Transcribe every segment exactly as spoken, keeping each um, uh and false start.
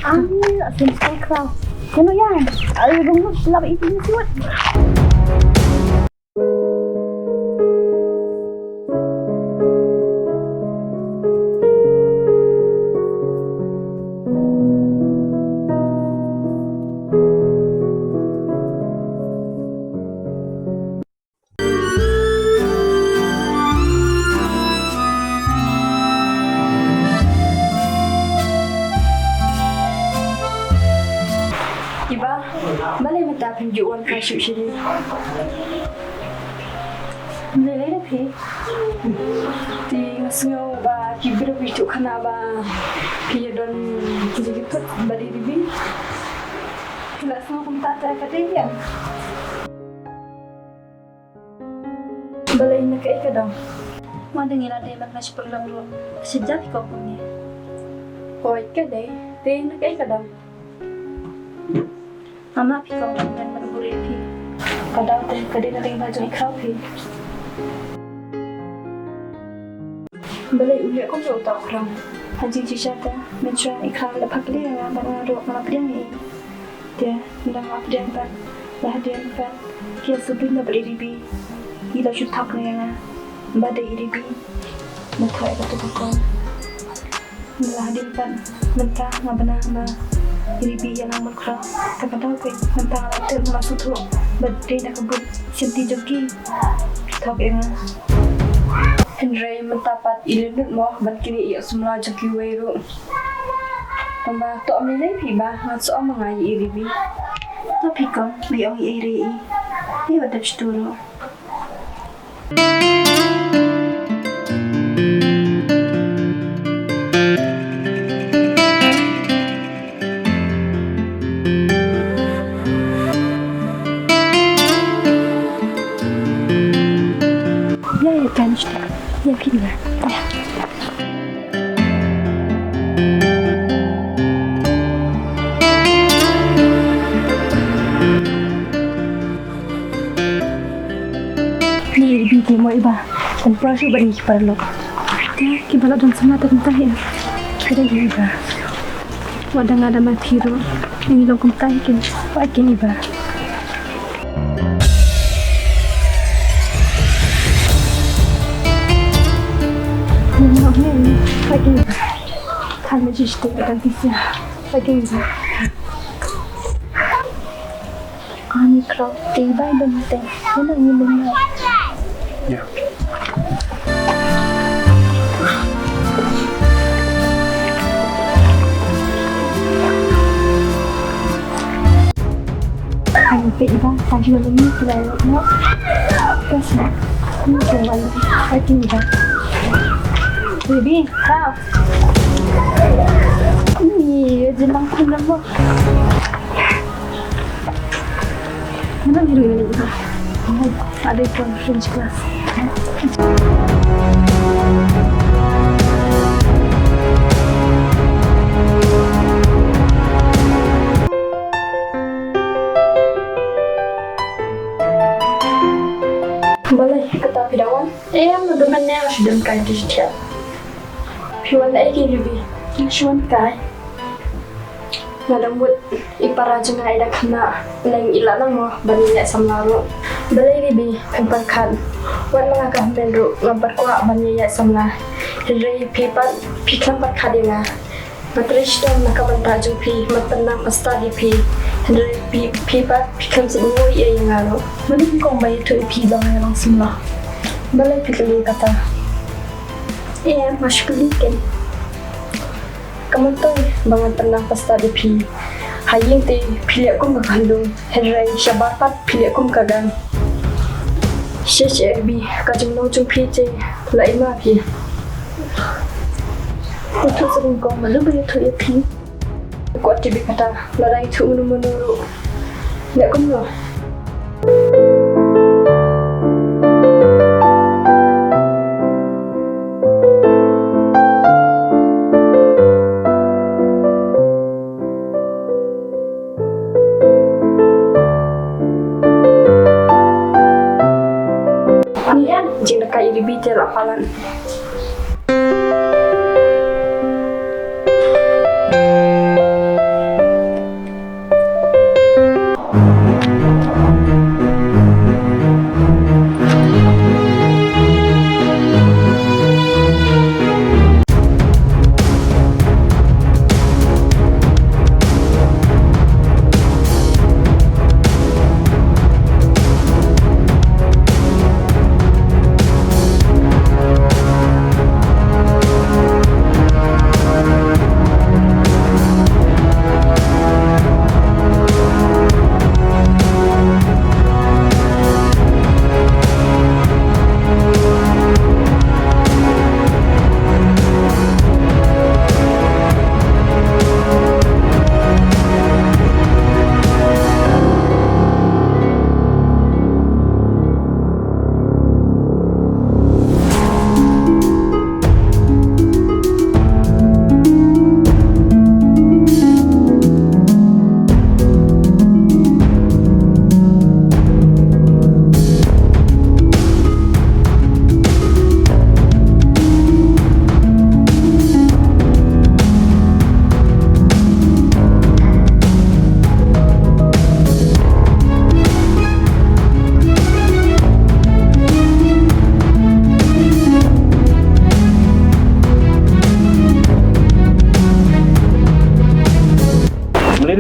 Ani la sim skul kra. Kano ya? Ai rung nu lap itu ni siwat. Iba, balei mynta phin ju wan kha shuh shuh? Balei lei phi? Te nga sngew ba ki briew ki tuh khana ba ki ïa don jingkyrkhu ba dei Ribi. Phi la sngew kumta te ka dei ïa. Balei na kaei ka daw? Nga dang ïa la dei mat na shi pyrlong ruh. Shi jait ko kumne. Hooid ka dei. Te na kaei ka daw? Ama phi kong ban ban ban buri phi. Ka daw te ka dei na dei na jong i khraw phi. Balei u leh kumno uta u khraw? Ha jingshisha te mynshwa i khraw la phakri ïa nga bad nga ruh nga la pdiang ïa i. Te nda nga pdiang pat la hadien pat ki ïa sngewthuh na bad i Ribi. I la shu thok ne ïa nga ba dei i Ribi. Nga thoh ïa katu ka kong. Nda la hadien pat mynta nga bna ba i Ribi ïa lang mut khraw. Te ka daw keiñ mynta nga la tip nga la sngewthuh ba dei na ka bud shisien jong ki. Thok ïa nga. Hynrei mynta pat i lyngnut mo ban knieh ïa u samla jong kiwei ruh. Tangba to ym lei lei phi ba ngan sa ong ma nga ïa i Ribi. To phi kong, me ong ïa i Ribi. Ni wat dep stur ruh. Ïa, ïa, kan, ïa, phi na. Ïa. Ni Ribi ki mo iba. Kan pra shu ban ki paralok. Te ki ba la don samla te kumta hi. Ka dei iba. Wa dang ada ma phi ruh. Ni long kumta hi kin. Wa kin iba. Ni long ni. Wa kin iba. Kan ma ji sti kan ti sia. Wa kin iba. Ani khraw te bai ban te. Mana ngi lum. Ya. Ani pe iba ta jua lum ni kila no. Kas ni. Ni ke wan. Ai ti iba. Baby, khraw. Ni, je nang khun nang mo. Mana biru ini? Ada itu French class. Balei kata phi da wan? Em, da mynne nga shu dem kai ti thiah. Phi wan aiti Ribi? Nga shu wan kai. Nga dang mut i para jong nga i da khynnah, nang i la nang mo ban ïaid samla ruh. Balei Ribi phin pyrkhat? Wat ma nga ka hynmen ruh ngam pat kwah ban ïaid samla. Hynrei phi pat phi khlem pyrkhat ïa nga. Nga trei shitom na ka bynta jong phi, nga pynnang ka stad ïa phi. Hynrei phi, phi pat phi khlem sngewthuh ïa nga ruh. Mano phi kong ba ïathuh ïa phi ba nga ïa long samla? Balei phi kylli kata? Em, nga shu kylli keiñ. Ka mon toi ba ngan pynnang ka stad ïa phi. Ha ïing te phi leh kum ka khyndung, hynrei shabar pat phi leh kum ka gang. Shi shi Ribi, ka jinglong jong phi te la i ma phi. Ïathuh sa kong, mano ba ïathuh ïa phi? Kwah tip ïa kata, lada ïathuh mano mano ruh. Leh kumno? Ni em, jingdakha i Ribi te la palat.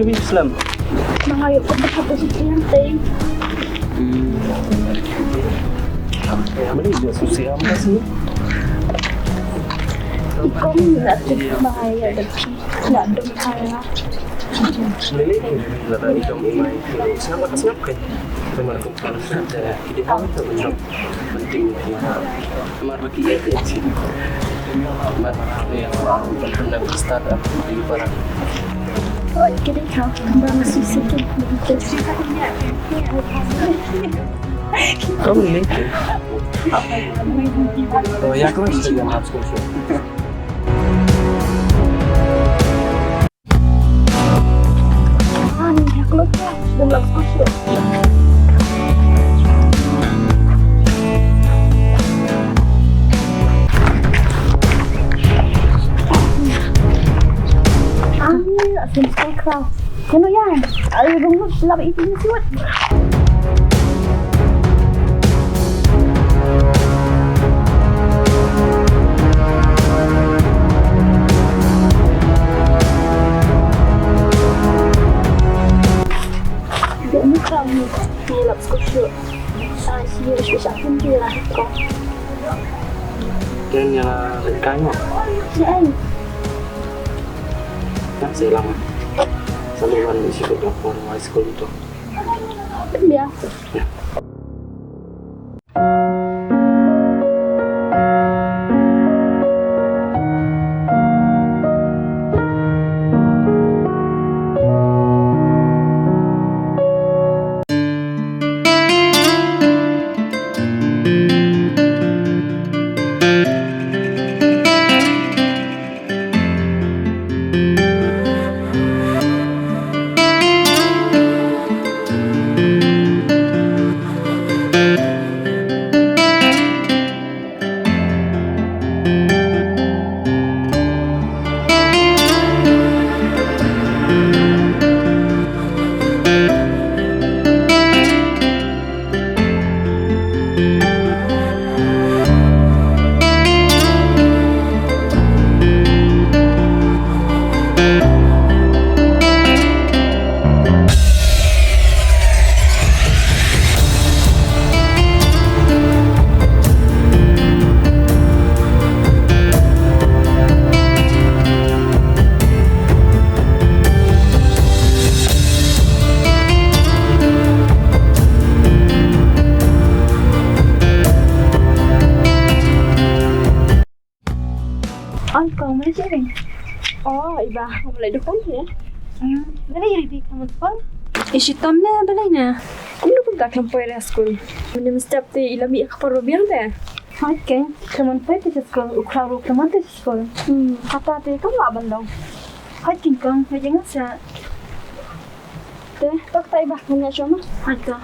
Kami Islam. Mangayo ko ta ko si tiang te. Mali je susi am kasi. Ikong na tu mangayo da. Na dum kaya. Lele, lada idong imai. Siapa kasih apa? Memang aku kan ada ide apa tu. Penting. Mar ba ki ïa ki ïa ki. Mar ba ki ïa ki ïa ki. Oi, kiri kau, kembang susu tu. Kau ni. Oh, ya, kau mesti yang harus kau susu. Kano yan? Ay, rung lap iti ni siwat. Dok ni kram ni, ni lap skul shu. Sa shi shu sa pun ki lah ko. Ken ya la kai mo. Ni ai. Kan selang. Selalu kan isi ke doktor high school itu. Biasa. Oi, kong, mana cik ni? Oh, iba, kamu lagi depan ya? Hmm, mana iri di kamu depan? Ishi tam na, balai na? Kum na kum tak kamu poi dah school. Mana mesti te ilami aku perlu biar deh. Hai, keng, kamu poi te school, ukraru kamu te school. Hmm, kata te kamu apa dong? Hai, keng, kong, hai, jangan sa. Te, tak tai bah, mana cuma? Hai, kong.